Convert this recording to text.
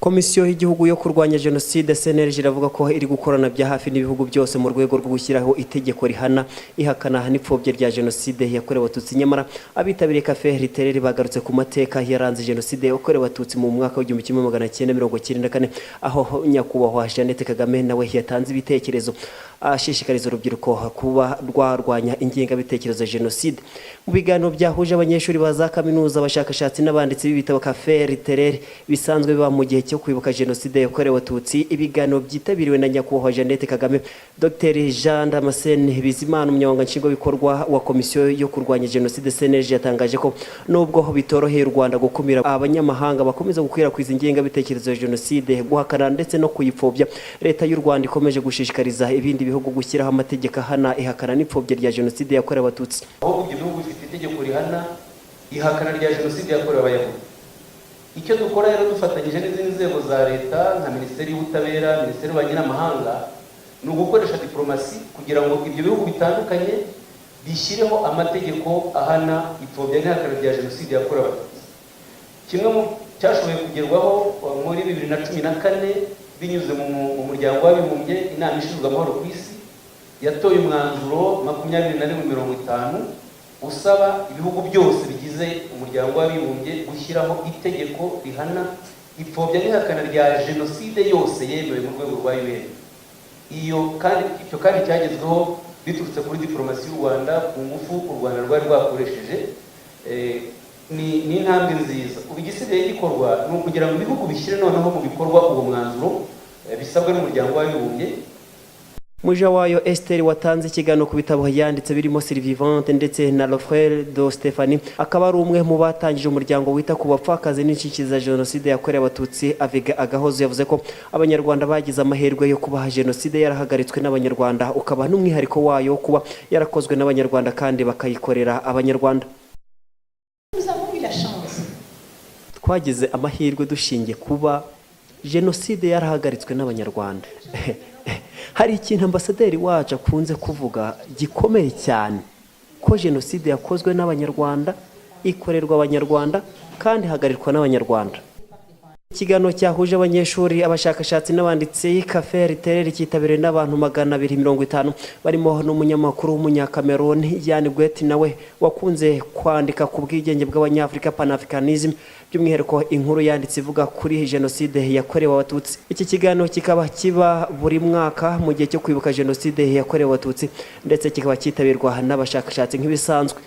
Komisiyo y'Igihugu yo Kurwanya Jenoside, CNLG, iravuga ko iri gukorana bya hafi n'ibihugu byose mu rwego rwo gushyiraho itegeko rihana ihakana n'ipfobya rya Jenoside yakorewe Abatutsi. Nyamara abitabiriye Café Littéraire bagarutse ku mateka yaranze Jenoside yakorewe Abatutsi mu mwaka w'1994, aho Nyakubahwa Jeannette Kagame nawe yatanze ibitekerezo ashishikariza urubyiruko kuba rwarwanya ingengabitekerezo ya Jenoside. Mu biganiro byahuje abanyeshuri ba za kaminuza, abashakashatsi n'abanditsi b'ibitabo, Café Littéraire bisanzwe biba mu gihe cyo kwibuka Jenoside yakorewe Abatutsi, ibiganiro byitabiriwe na Nyakubahwa Jeannette Kagame. Dr Jean Damascene Bizimana, Umunyamabanga Nshingwabikorwa wa Komisiyo yo Kurwanya Jenoside, CNLG, yatangaje ko nubwo bitoroheye u Rwanda gukumira abanyamahanga bakomeza gukwirakwiza ingengabitekerezo ya Jenoside, guhakana ndetse no kuyipfobya, Leta y'u Rwanda ikomeje gushishikariza ibindi bihugu gushyiraho amategeko ahana ihakana n'ipfobya rya Jenoside yakorewe Abatutsi. Ahubwo ibyo bihugu bifite itegeko rihana ihakana rya Jenoside yakorewe Abayahudi. Icyo dukora rero dufatanyije n'izindi nzego za leta nka Minisiteri y'Ubutabera, Minisiteri y'Ububanyi n'Amahanga, ni ugukoresha diporomasi kugira ngo ibyo bihugu bitandukanye bishyireho amategeko ahana ipfobya n'ihakana rya Jenoside yakorewe Abatutsi. Kimwe mu cyashoboye kugerwaho muri 2014 binyuze mu Muryango w'Abibumbye, Inama Ishinzwe Amahoro ku Isi yatoye umwanzuro 21/50 usaba ibihugu byose bigize Umuryango w'Abibumbye gushyiraho itegeko rihana ipfobya n'ihakana rya jenoside yose yemewe mu rwego rwa UN. Iyo kandi, icyo kandi cyagezweho biturutse kuri diporomasi y'u Rwanda, ku ngufu u Rwanda rwari rwakoresheje. Ni intambwe nziza. Ubu igisigaye gikorwa ni ukugira ngo ibihugu bishyire noneho mu bikorwa uwo mwanzuro bisabwa n'Umuryango w'Abibumbye. Mujawayo Esther watanze ikiganiro ku bitabo yanditse birimo Survivante ndetse na Le Frère de Stephanie, akaba ari umwe mu batangije umuryango wita ku bapfakazi n'incike za Jenoside yakorewe Abatutsi, Avega Agahozo, yavuze ko Abanyarwanda bagize amahirwe yo kuba Jenoside yarahagaritswe n'Abanyarwanda, ukaba n'umwihariko wayo kuba yarakozwe n'Abanyarwanda kandi bakayikorera Abanyarwanda. Nous avons eu la chance Twagize amahirwe dushingiye kuba Jenoside yarahagaritswe n'Abanyarwanda. Hari ikintu ambasaderi wacu akunze kuvuga gikomeye cyane, ko Jenoside yakozwe n'Abanyarwanda, ikorerwa Abanyarwanda kandi ihagarikwa n'Abanyarwanda. Ikiganiro cyahuje abanyeshuri, abashakashatsi n'abanditsi, Café Littéraire, cyitabiriwe n'abantu 250, barimo n'umunyamakuru w'Umunyakameruni Yann Gwet, nawe wakunze kwandika ku bwigenge bw'Abanyafurika, panafricanism, by'umwihariko inkuru yanditse ivuga kuri Jenoside yakorewe Abatutsi. Iki kiganiro kikaba kiba buri mwaka mu gihe cyo kwibuka Jenoside yakorewe Abatutsi, ndetse kikaba cyitabirwa n'abashakashatsi nk'ibisanzwe.